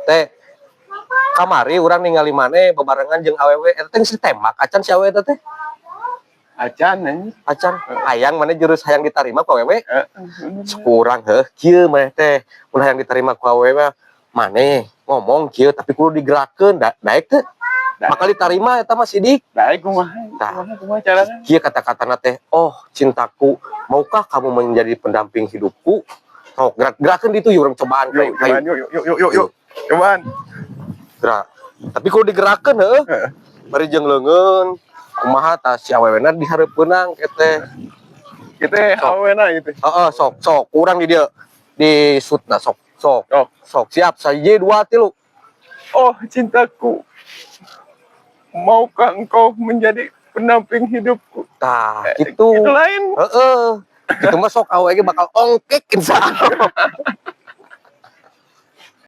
Teh, kamari urang ningali maneh bebarengan jeung awewe eta teh, geus ditembak acan si awewe eta teh? Acan, anjir. Acan. Hayang maneh jurus hayang ditarima ku awewe? Heeh. Kurang heuh kieu maneh teh, mun hayang ditarima ku awewe, maneh ngomong kieu tapi kudu digerakkeun da, daek teu? Daek. Bakal ditarima eta mah sidik. Daek, kumaha? Tah. Kumaha, kumaha carana? Kieu kata-katana teh, "Oh cintaku, maukah kamu menjadi pendamping hidupku?" Sok gerak, gerakeun ditu yuk, urang cobaan. Yuk, cobaan yuk, yuk, yuk, yuk, yuk. Cobaan. Gerak, tapi kudu digerakkeun heuh. Heeh. Bari jeung leungeun kumaha tah, si awewena dihareupeunang teh. Kita Sok. Awena gitu. Heeh, sok sok kurang di dia di shootna, sok sok. Sok. Sok, siap, sahiji, dua, tilu. Oh cintaku, maukah engkau menjadi pendamping hidupku? Tah, Eh, gitu. Itu lain. Heeh, gitu mah sok awewe ge bakal ongkek, insya Allah.